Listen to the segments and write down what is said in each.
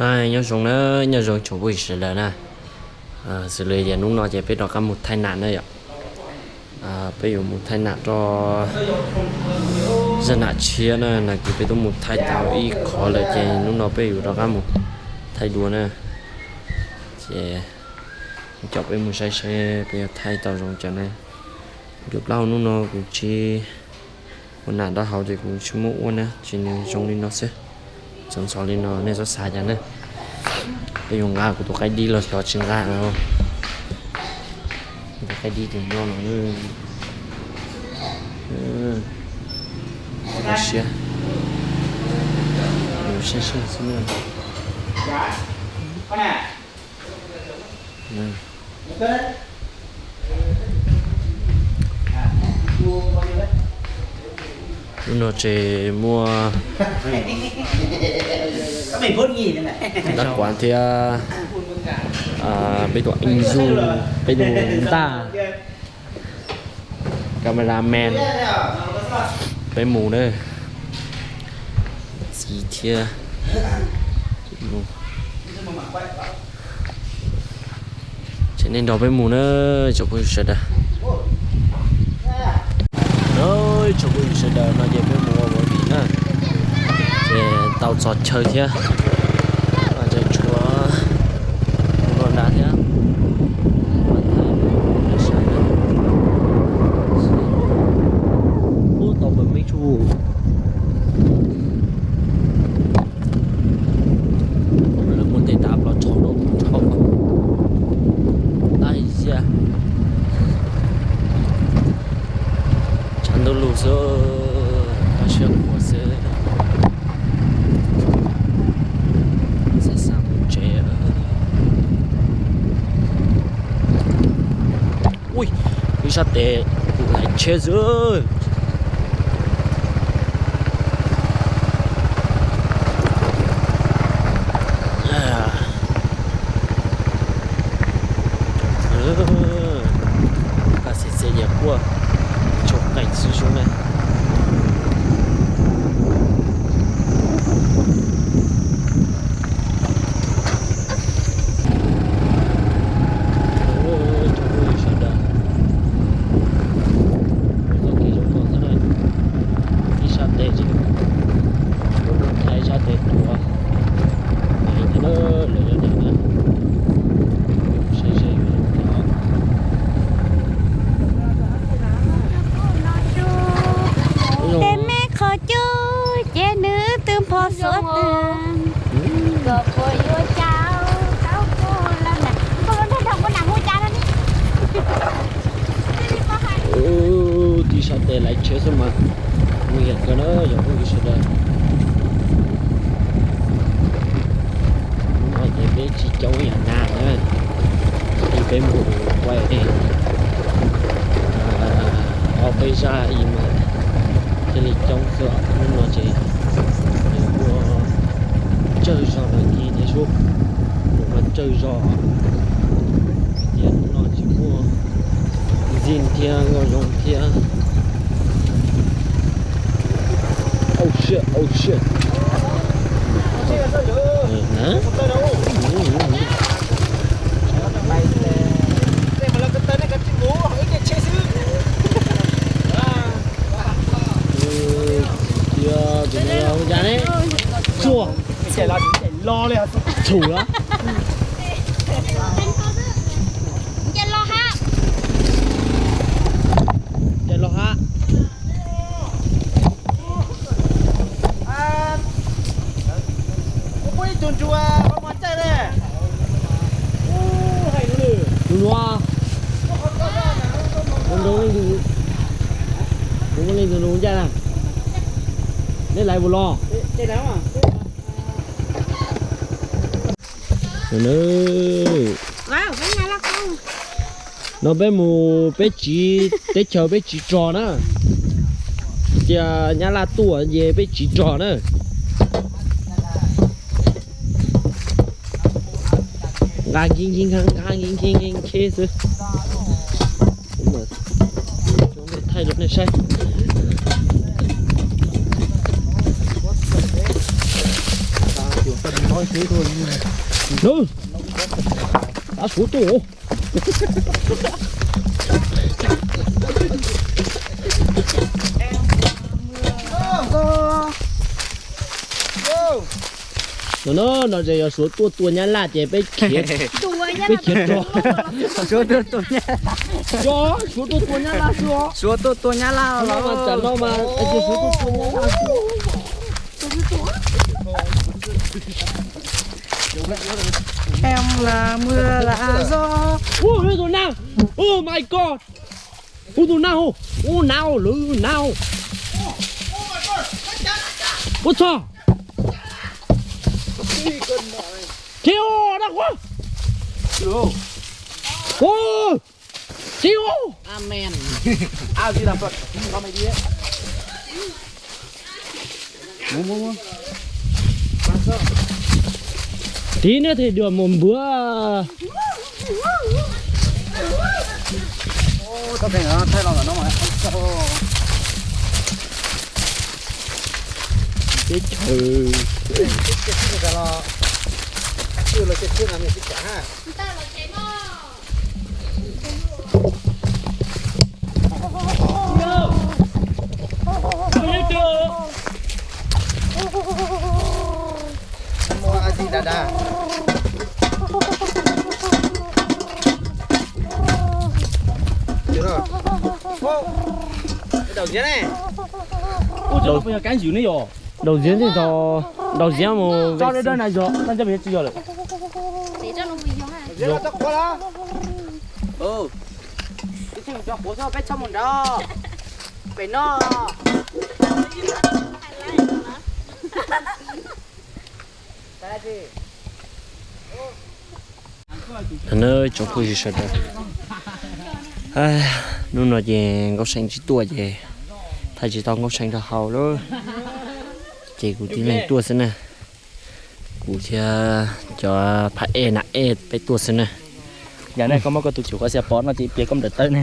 Nyob zoo na, nyob zoo tsoom phooj ywg sawv daws na. Xws li tias hnub no ces peb rov qab mus thaij nam na yom. Peb yuav mus thaij nam rau zaj nam tshiab na, nam kis peb twb mus thaij tau ib qho lawm ces hnub no peb yuav rov qab mus thaij dua na. Ces coj peb mus saib seb peb yuav thaij tau zoo cas na. Yuav plaub hau hnub no kuv tsis ua nam nrab hauv ces kuv tsis muab ua na, tsis nws zoo li no xwb. Txawm ntxhov li no nej txhob xav cas na. Peb yuav nqa kuv tus qaib dib los xyov tsis nqa no. Tus qaib dib tus nyob no. Siab, siab xwb na. Lub no ces muaj Dab Kuav thiab peb tus ev zuj, peb tus ntaj, cameraman, peb mus na. Txiv thiab. Ces nej nrog peb mus na, tsoom phooj ywg sawv daws. Tsoom phooj ywg sawv daws, no ces peb mus ua movie na. Ces tau txog chaw thiab, ces tshuav mus rau nrad thiab. Ub, tau pawg meb tsuj. Lawv muaj tej tav plaub tsho rau ub rau no. Tab sis tshav ntuj lug xwb, kab siab khuav xwb. Xav xav mus tsev. Ui, ib sab tes laiv tsheb xwb. Kaj xim xim yam quaj, tshuav qees xwb xwb na. Tsoom phooj ywg sawv daws, txoj kev zoo no xwb na, ib sab tes tsis, ib sab tes tuav, lawv yog na, saib seb yuav zoo li cas. Tej me qhov cub ces nws twb npho xuav tag. Tib sab tes laiv tsheb xwb mas nguy hiểm kawg na, yog phooj ywg sawv daws. Hnub no ces peb tsis coob yam nag na, ces peb mus quay ob peb zaj ib mas thiaj li coob xwb. Hnub no ces ua tsawg zog no kiag thiab sub, ua tsawg zog, tias hnub no tsis muaj ntxim thiab nkauj zoo thiab. Oh shit, oh shit. Txhum los, txhum los. Nce los hab. Tus nuav, tus nuav leej twg, tus nuav leej twg nug ncaj na? Neb laiv puas los? No peb mus peb tsiv teb chaws peb tsiv rog na. Tias Nyab Laj tuaj ces peb tsiv rog na. Nqa nkig nkig nqa nkig nkig nkig xwb. Thaij rau nej saib. Nws, a, Suav tuaj. No, no, no ces yog Suav tuaj tua Nyab Laj ces peb khiav, peb khiav rau. Suav tuaj tua Nyab Laj. Yog, Suav tuaj tua Nyab Laj xwb os. Suav tuaj tua Nyab Laj los. Tam no mas Suav tuaj tua Nyab Laj xwb. Em là mưa là gió. Ui, tus nag. Oh my God. Ui, tus nag hos. Ui, nag hos, lwm nag hos. Ua txog. Thiab os, nag quaj. Ua, thiab os. Amen. A Di Đà Phật. Con mày đi. Tí nữa thì được một bữa. Teb chaws. Nam mô A Di Đà Đà. Đầu giếng này. Ui, cov no puas yog kab ywm ne yom? Đầu giếng thì tao, đầu giếng mà. Tso dawb dawb na yog, tau nco pes tsis yog lawm. Ib txhij mus tso quav xwb peb txhob mus nrad. Pem no. Nawb tsoom phooj ywg sawv daws, hnub no ces Nkauj See tsis tuaj ces thaij tsis tau Nkauj See rau hauv lawm, ces kuv tib leeg tuaj xwb na. Kuv thiab cov phab ej nam ej peb tuaj xwb na. Yam nej koj muab koj tus cuv koj xia pov no ces piav koj nplawm tawb ne.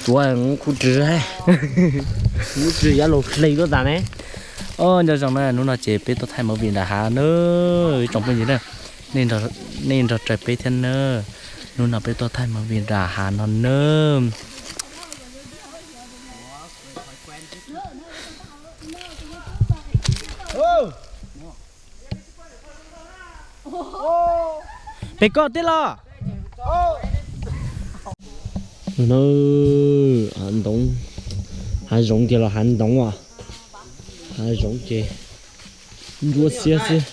Tuav kuv rwg, kuv rwg yav laus hle tuaj tas ne. Os, nco zoo na, hnub no ces peb tuaj thaij movie nram hav na, ib tsoom phooj ywg na, nej nrog raws peb thiab na. Hnub no peb tuaj thaij movie nram hav no na. Pem koj tij los. Hav ntoo, hav zoov tiag los hav ntoo os. Hav zoov ces ntsuab xiab xwb.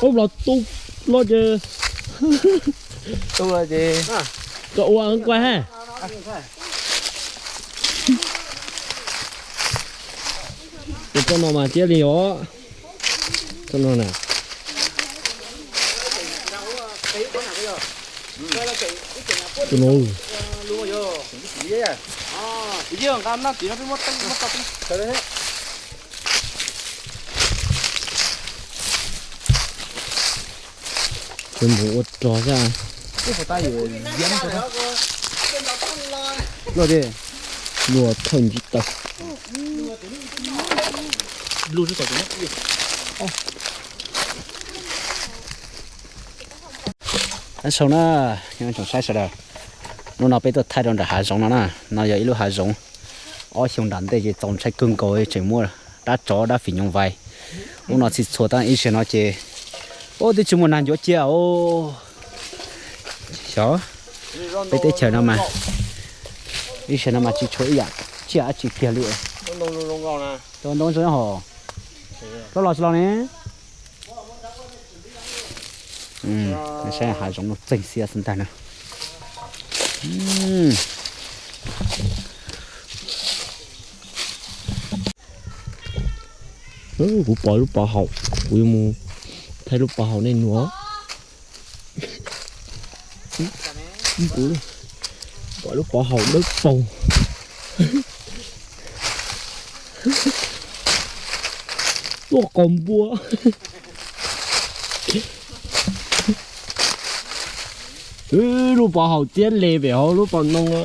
Ub, los tu los ces, tu los ces, koj ua kuaj ha. Ces txoj no mas thiaj li os. Txoj no na. Tus no. Ces mus ua rog xwb. Luaj thawj ntsib taw. Sau na, nyob tsoom saib sawv daws, hnub no peb tuaj thaij rau nram hav zoov no na, no yog ib lub hav zoov. Ob xyoo nram ntej ces txaus ntshai kawg nkaus tseem muaj dab tsov dab phim nyuj vais. Hnub no txhij txhua tab ib zaug no ces, ub, twb tsis muaj nag ncuav cia os. Xyov, peb teb chaws no mas, ib zaug no mas tsis tshuav ib yam tsiaj dab tsi kiag li. Cov ntoo zoo hos. Rov los tsis los ne. Saib hav zoov no txeeg xiab xwb ntag na. Kuv pom lub pov haum, kuv yuav mus thaij lub pov haum nej nua. Kuv pom lub pov haum dawb paug. Tuaj qaug npua. Lub pov haum txiab le pem hauv lub pov ntoo.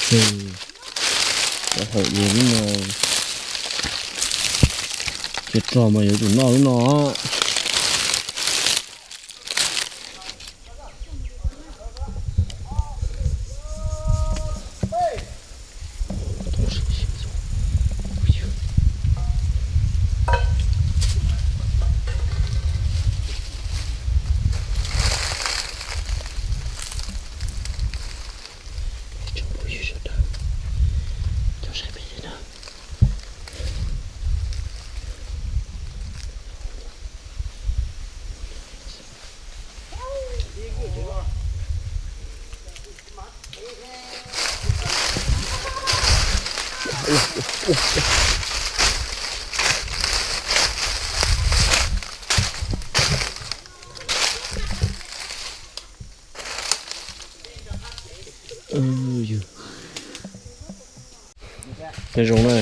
Cov haum ces lub no, cov rog mas yuav tsum noj lub no. Nyob zoo na,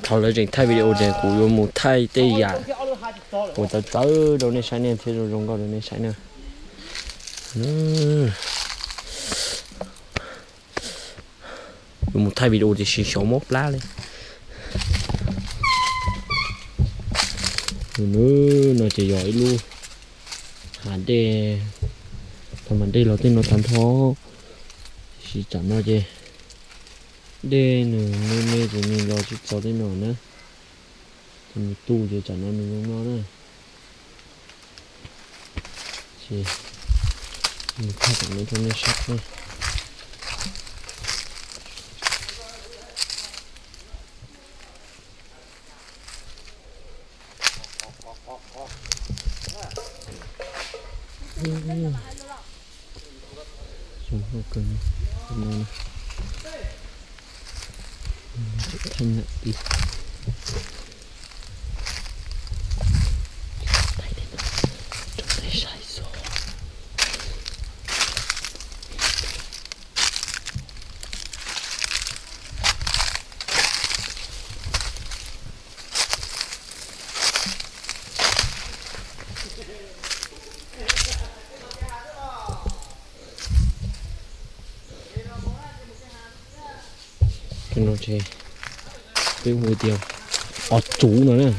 thaum lawv tseem thaij video ces kuv yuav mus thaij tej yam uas txawv txawv rau nej saib ne thiab zoo zoo nkauj rau nej saib na. Yuav mus thaij video tiam sis xyov mob plab li. No ces yog ib lub hav dej, thaum mas dej los tej no tag nrho, tiam sis tsam no ces dej nws me me ces nws los tsis txog tej no na. Ces nws tu ces tsam no nws zoo no na. Ces nws thaij tam no rau nej saib na. Zoo nkauj kawg no. Thaij nam ti. Thaij tej no rau nej saib xwb. Tej no ces peb hu tias qos txuv no na.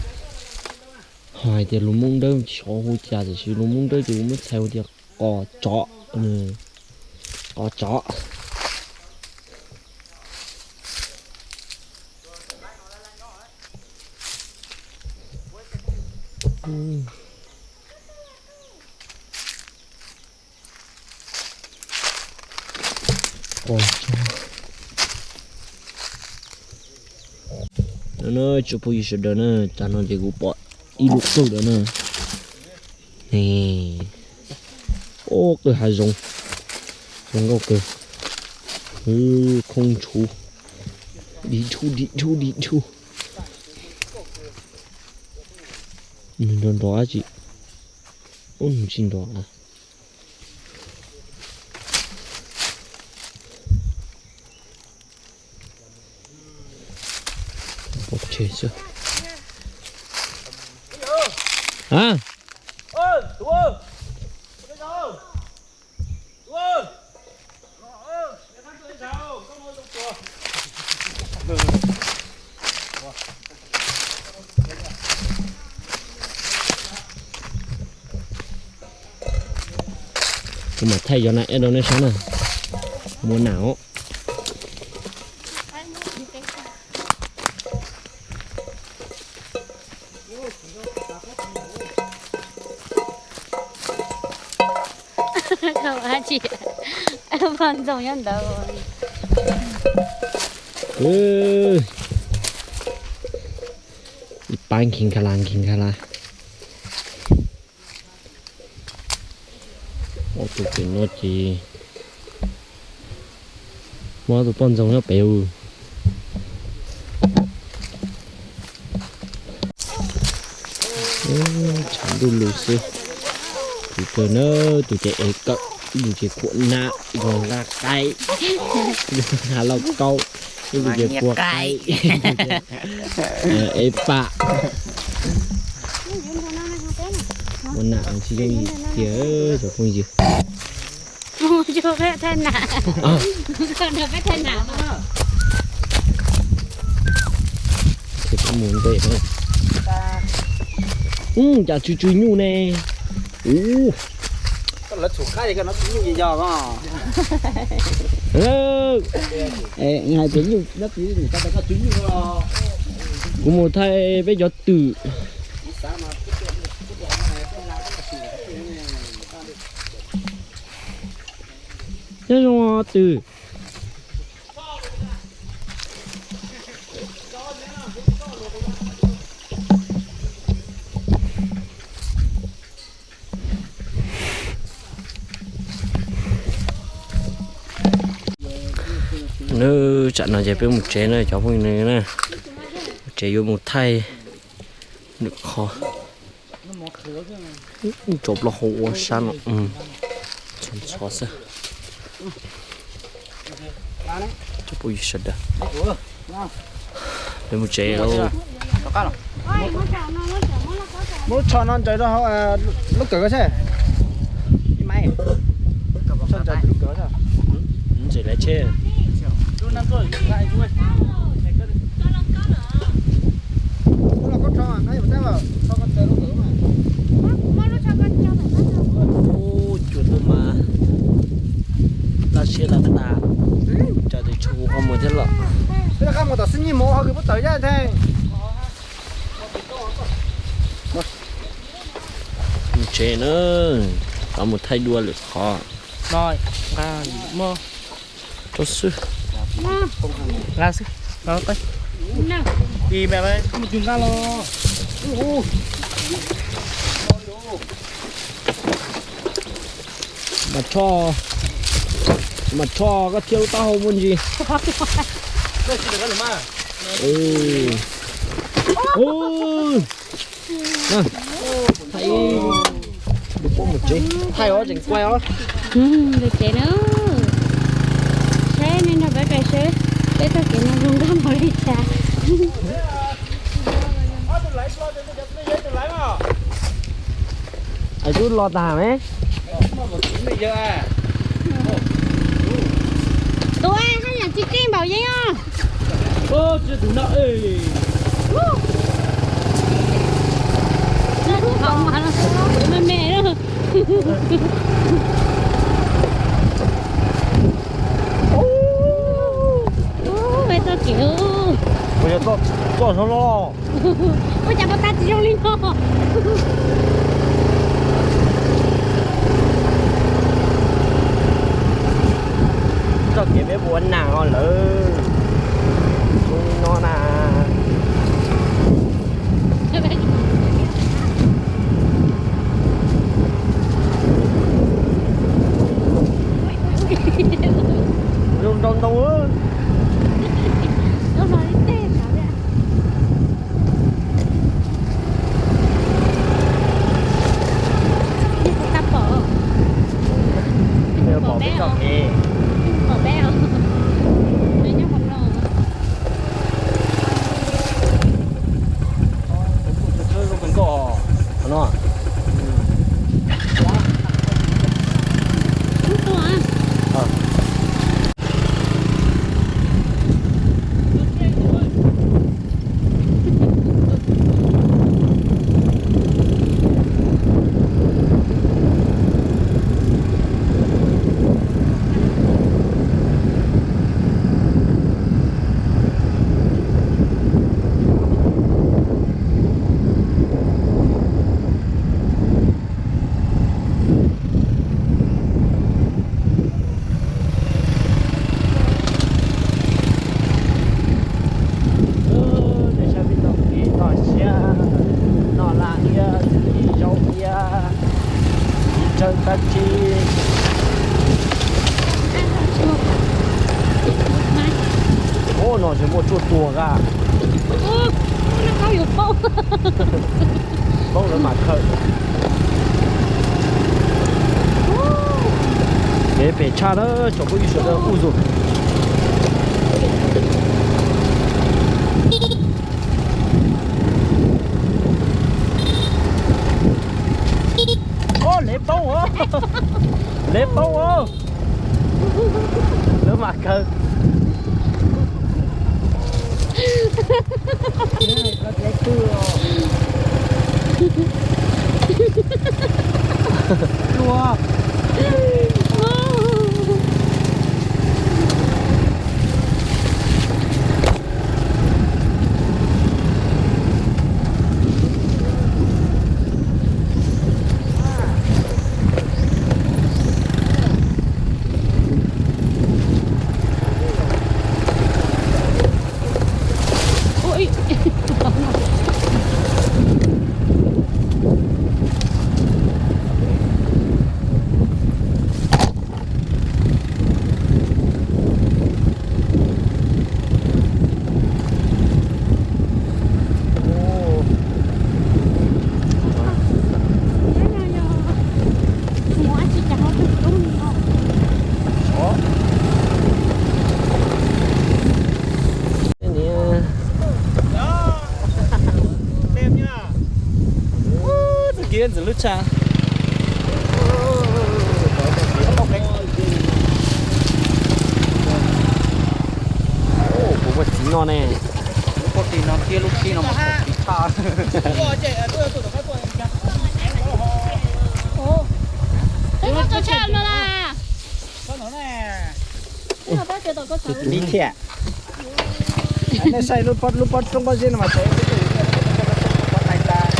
Ho hais tias lus Hmoob Dawb tsis xyov hu cas tiam sis lus Hmoob Dawb ces kuv muab txhais hu tias qos tsov, qos tsov. No na tsoom phooj ywg sawv daws na, tsam no ces kuv pom ib lub qwj lawm na. Ne, o, qwj hav zoov, zoo nkauj kawg. Khoob ntshuv, dim dhu dim dhu dim dhu. Nws nrov nrov dab tsi? Ub, nws tsis nrov. Pov tseg xwb. A, kuv mam thaij cov nas eb rau nej saib na. Muaj nas os. Poj ntxoog nyob ntawd. Ib pab nkig nkag las nkig nkag las. Ob tug pem no ces muaj ob tug poj ntxoog nyob pem. Tshav ntuj lug xwb. Tus kawg na, tus ces ev kawm, tus ces khuam na, nqa qaib, nqa lauj kaub, tus ces kua qaib, ev pam. Ua nam tsis zoo tiag cov phooj ywg. Peb thaij nam, peb thaij nam. Ces peb mus nte na. Cas tsw tsw nyuj ne. Ub. Hais tias nyuj, kuv mus thaij peb cov twm. Nyob zoo twm. Nws tsam no ces peb mus tsev na cov phooj ywg na. Tsev yuav mus thaij nws qhov. Tso plaub hau ua sab no. Ntxhov xwb. Cov phooj ywg sawv daws, peb mus tsev lauj. Muab lub tsho no ntsaws rau hauv lub kawm ko seb. Ntsaws lawv tsheb. Ub, cua tuaj mas laj siab lawm tab sis tsam tes tshuav kuv qhov muag thiab los. Mus tsev na, rov mus thaij dua lwm qhov. Rau xwb. Nqa xwb. Nqa los. Mas Rho, mas Rho koj thiab lub taub hau muaj ntsis. Thaij, thaij os, tseem kuaj os. Mus tsev na. Saib nej nrog peb pem seb peb txoj kev no zoo nkauj npaum li cas. Es twb los tag ne. Tus haj yam tsis tseej npaum yeeb os. Me me. Peb txoj kev, kuv yog txoj zoo no. Ua cas pov tag tsis zoo li no? Txoj kev peb ua nas os lawm, zoo li no na. Zoo ntau ntau. Pom peb txoj kev. Noj siab, noj laj iab, zaub iab, ib tsawg tab tsi. Ub, no tsis muaj tsuaj tuag a. Paub lawv mam khawm. Kev phem tshaj na, tsoom phooj ywg sawv daws ub zus. Lev poob os, lev poob os. Lawv mas kawg. Txoj kev ntxim hlub tshaj. Kuv muaj txiv no ne. Lub pob tib no thiab lub tib no mas tsis thaj. Li thiab. Nej saib lub pob, lub pob roob pob zeb no mas tseem pob tais tas.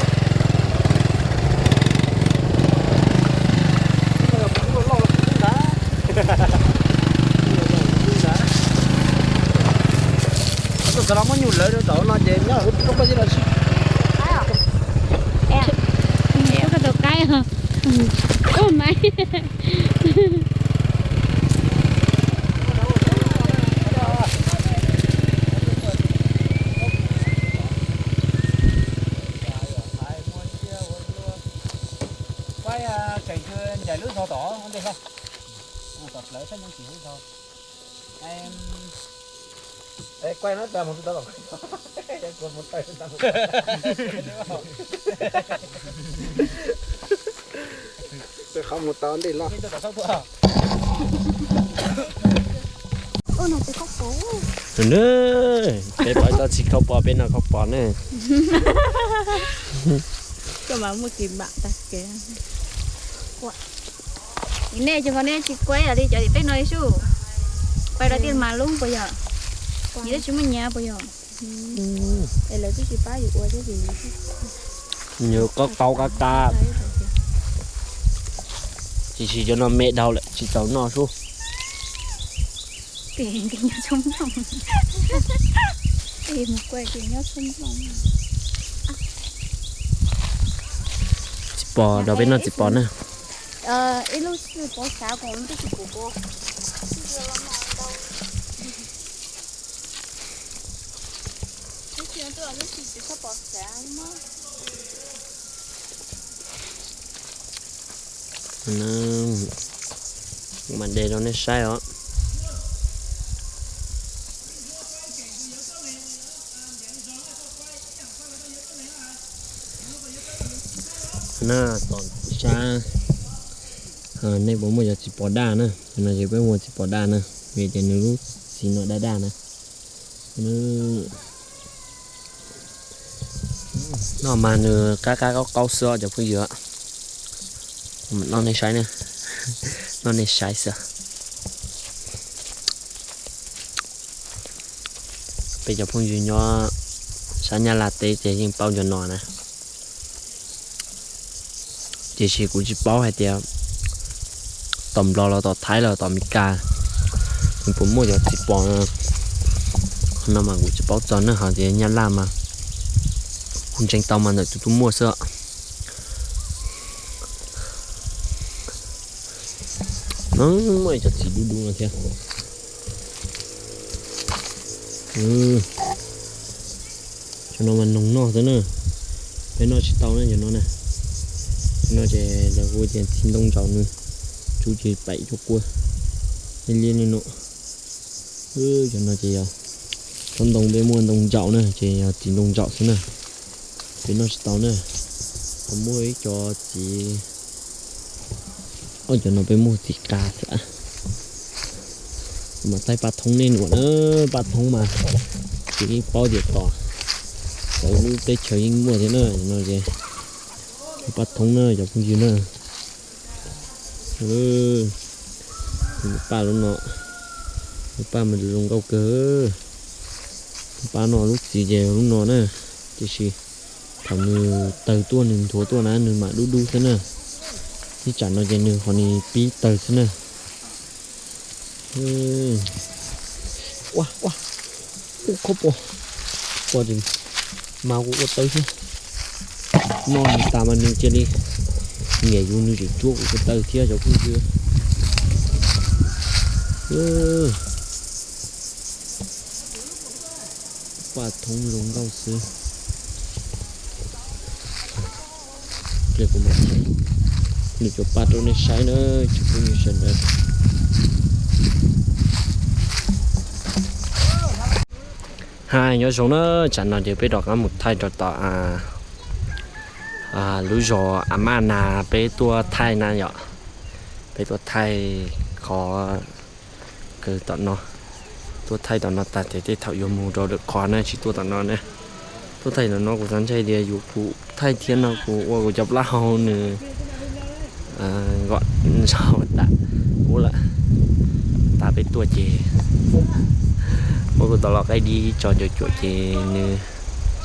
Tus sawv los muab nyuj lawv rau tom no ces nyob lub roob pob zeb no xwb. Tus qaib. Quay, tseem ncaim lub zog tom ntej hlo. Tom plawv saib nyob tsis lub zog. Quay no tas mus tsis tau los. Qhov mus tau ntej los. Peb pom tau tsis khau pom, peb no khau pom ne. Koj mas muaj kev npam tag kev. Nej cov nej tsis quay li cov tim tej no li sub. Quay rau tej mas lub puas yog? Nyias twb tsis muaj nyias puas yog? Es lawv twb tsis pab yus ua thiab ces yus qau qau qab qab. Tiam sis cov no me dhau lawm tsis txaus noj sub. Tes nkees nyob tshoob nplooj. Tes mus kuaj tes nyob tshoob nplooj. Txiv pos, rau peb noj txiv pos na. Ib lub xwb pov xav koom twb tsis pum pov. Twb tsis tau lub tsis tsis txhob pov xav. Kuv mam de rau nej saib os. Na, tom sab, nej puas muaj cov txiv pos daj na? No ces peb muaj txiv pos daj na, vim tias nws lub txiv no daj daj na. Noj mas nws qab qab qaub qaub xwb os cov phooj ywg. Noj nej saib na, noj nej saib xwb. Peb cov phooj ywg nyob sab Nyab Laj teb ces yeej paub cov no na. Tiam sis kuv tsis paub hais tias tom Nplog los tom Thaib los tom Amelikas nws puas muaj cov txiv pos no mas kuv tsis paub txog na, hos tias Nyab Laj mas kuv ntseeg tau mas ntawm tus tub muaj xwb. Muaj cov txiv dub dub no thiab. Cov no mas noog noj xwb na. Peb noj tsis tau na cov no na. Cov no ces lawv hu tias txiv ntoo ntsaum nws, tsub ces paim cuag kua liab liab no. Cov no ces yog tsob ntoo peb muaj ntoo ntsaum na, ces yog txiv ntoo ntsaum xwb na. Peb noj tsis tau na. Ho muaj ib co txiv, cov no peb muaj txiv qa xwb. Mas thaij paj thoob nej nuam na, paj thoob mas tsis yeej paub tias tom txawv lub teb chaws yeej muaj thiab na, no ces paj thoob na cov phooj ywg na. Paj lub no, paj mas zoo nkauj kawg. Paj no lub txiv ces lub no na, tiam sis thaum nws tawg tuaj nws nthuav tuaj na nws mam dub dub xwb na. Ib tsam no ces nws ho nis pib tawg xwb na. Ua ua, ua khaub pua, ua mas ua ua tawg xwb. Noj nws tas mas nws cia li nyiam yus nws tseem tsuab kuv ko taw thiab cov phooj ywg. Paj thoob zoo nkauj xwb. Pliag kuv mam thaij lwm cov paj rau nej saib na cov phooj ywg sawv daws. Hi nyob zoo na, tsam no ces peb rov qab mus thaij rau tom lub zos A Maj Nas peb tuaj thaij na yom. Peb tuaj thaij qhov kawg tom no, tuaj thaij tom no tas ces tej thaum yuav mus rau lwm qhov na tsis tuaj tom no na. Tuaj thaij tom no kuv xav ntshai tias yus kuv thaij thiab no kuv ua kuv cov plaub hau nws kom ntsau tas ub lawm. Tas peb tuaj ces muab kuv tau los qaij dib tso cuam cuam ces nws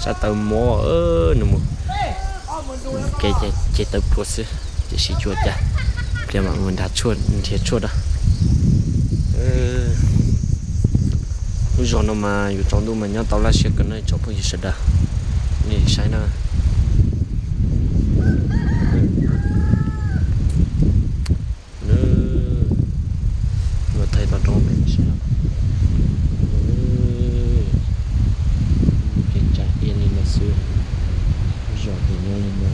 sab taw mob, nws mus kev ces taw plua xwb, tiam sis tsis ua cas, pliag mam mus nrhiav tshuaj rau. Lub zos no mas yus tsaus ntuj mas nyob tau laj siab kawg na tsoom phooj ywg sawv daws, nej saib na. Mus thaij tau rau peb saib. Kev tsam ib li no xwb, zos ces nyob li no.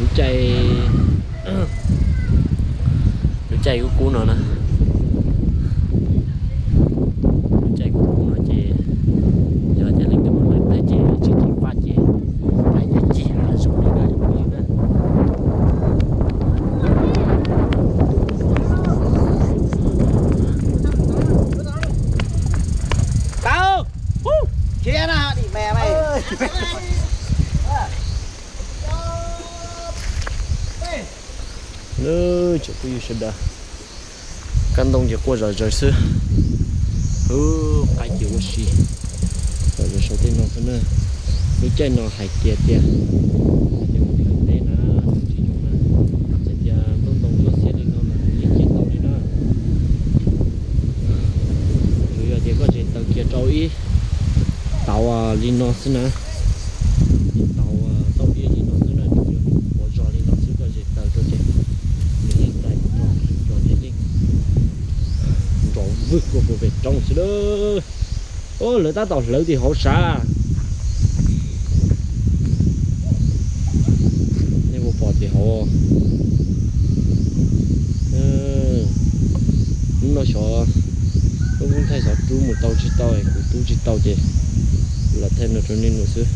Lub caij, lub caij kub kub no na, lub caij kub kub no ces yog tias leej twg mus lawm teb ces tsis ceev faj ces hais tias cig av zoo li no cov phooj ywg na. Tau, khiav na, dim me me. Tsoom phooj ywg sawv daws, kab ntoo ces quaj zom zaws xwb. Qaib ces ua si, zom zaws saum tej no xwb na. Lub caij no hais kiag tias hais tias mus lawm teb na, tsis zoo na. Txawm tias nplooj ntoo tuaj xiab li no mas nws yeej cia tau li na. Tsuas yog tias koj tseem taws kiag rau ib tauv li no xwb na, ib tauv tauj iab li no xwb na, nws yog nws quav zog li no xwb, koj tseem taws rau ces nws yeej txais mus rau nws lub cov thiab yeej nrov vwg tuaj puag pem roob xwb lawm. Lawv tab tom hlawv tim hauv sav. Nej puas pom tim hauv? Hnub no xyov lub kub thaij xov rub mus tau tsis tau, kuv tub tsis tau ces lam thaij no rau nej nuam xwb.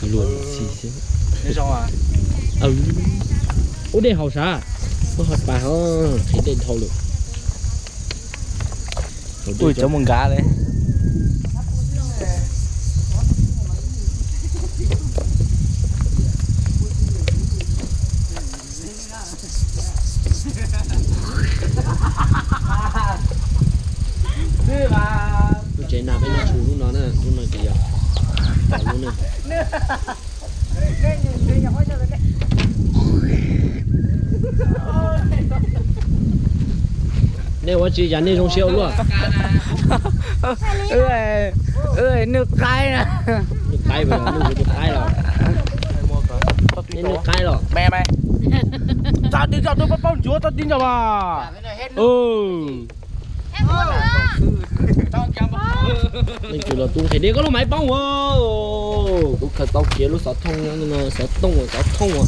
Luag xi xwb. Ua dej haus sav, ua haus pas ho qhib dej dhau lawm. Ui, cov mus nkav li. Lub tsev nas peb noj tshua lub no na, lub no ces yog lub na. Nej ua tsi cas nej zoo siab ua luaj? Nws qaib na. Nws qaib, nws qaib los? Nej nws qaib los? Txog ti zog tus pab paub ntsuav txog ti zog mas. Nej kws los tub nqhis dej koj lub maiv poob ua. Kuv khaws tau kiag lub xov thooj no, xov tooj, xov thooj.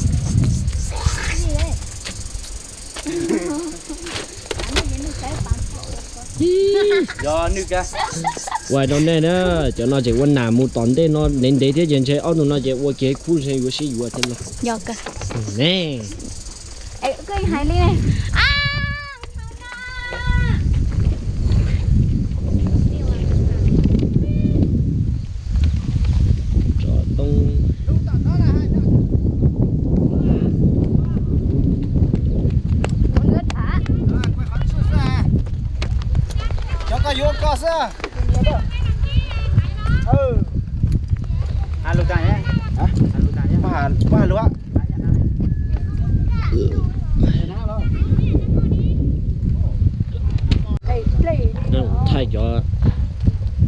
Ua rau nej na, cov no ces ua nam mus tom ntej no ntev ntev thiab ces ntshe ob tug no ces ua kiag khub ntshe yuav sib yuav thiab lauj. Cov koj yuav koj xwb. Thaij cov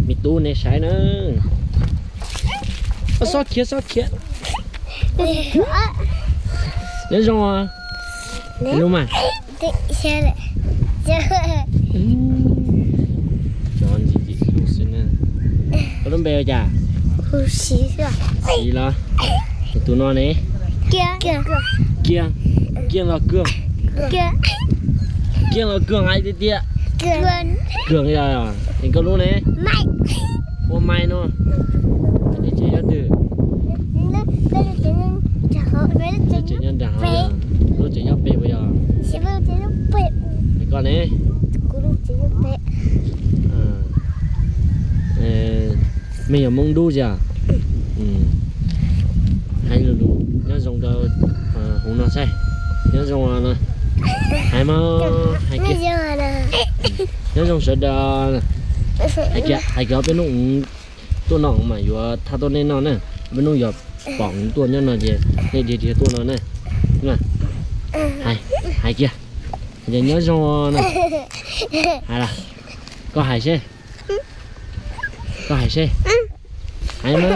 me tub nej saib na. Xob khiav, xob khiav. Nyob zoo os. Lub mas. Cov ntxim ntxim hlub xwb na. Koj lub npe ua cas? Siv los? Tus no ne? Kiag. Kiag los Kag? Kiag los Kag hais tiag tiag? Kag yog. Es koj lub ne? Ua Mai no. Tsev nyob nram hauv, lub tsev nyob pem puas yog? Es koj ne? Mej yog Hmoob Dub tiag? Hais lus nyob zoo rau hauv no saib. Nyob zoo no. Hais mas, hais kiag. Nyob zoo sawv daws. Hais kiag, hais kiag peb hnub tuaj no mas yuav thaj tuaj nej noj na. Peb hnub yog pom tuaj nyob no ces nej dhia dhia tuaj no na. Hais, hais kiag. Hais tias nyob zoo na. Hais los. Koj hais seb. Koj hais seb. Hais mas.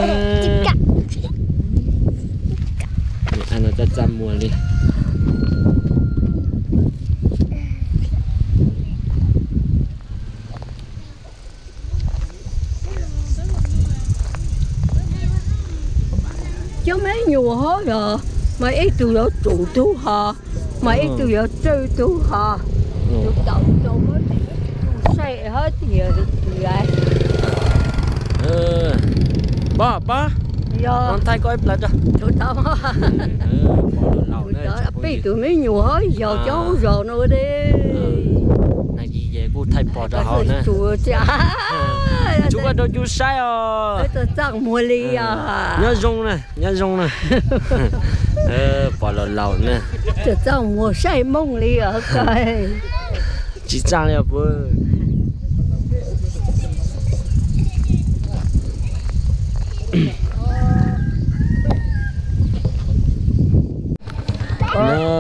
Txaj txaj muag li. Cov me nyuam hov yog, mas ib tug yuav tsum tug hov, mas ib tug yuav tswj tug hov. Tus tau tau muab tus saib hov tias tus lais. Pab, pab, yog thaij koj ib plaws tso. Tus tau peb tus me nyuam hov yog cov hauv zos no de. Kuj thaij pom rau hauv na. Tsuav koj rau cub saib os. Txaj muag li os. Nyob zoo na, nyob zoo na. Pom laus laus na. Txaj muag saib Hmoob li os. Tsis txaj li os puas.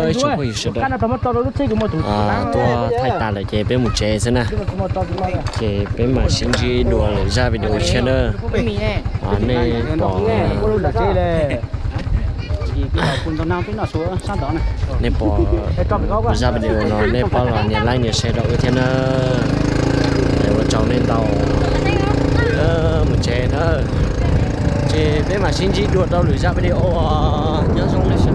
Ib tsoom phooj ywg sawv daws, tuaj thaij tas lawm ces peb mus tsev xwb na. Ces peb mam sib ntsib dua lwm zaj video tshiab na. Nej pom, nej pom zaj video no nej pab los nias like nias share rau wb thiab na. Ua tsaug nej ntau. Mus tsev na. Ces peb mam sib ntsib dua rau lwm zaj video. Nyob zoo nej sawv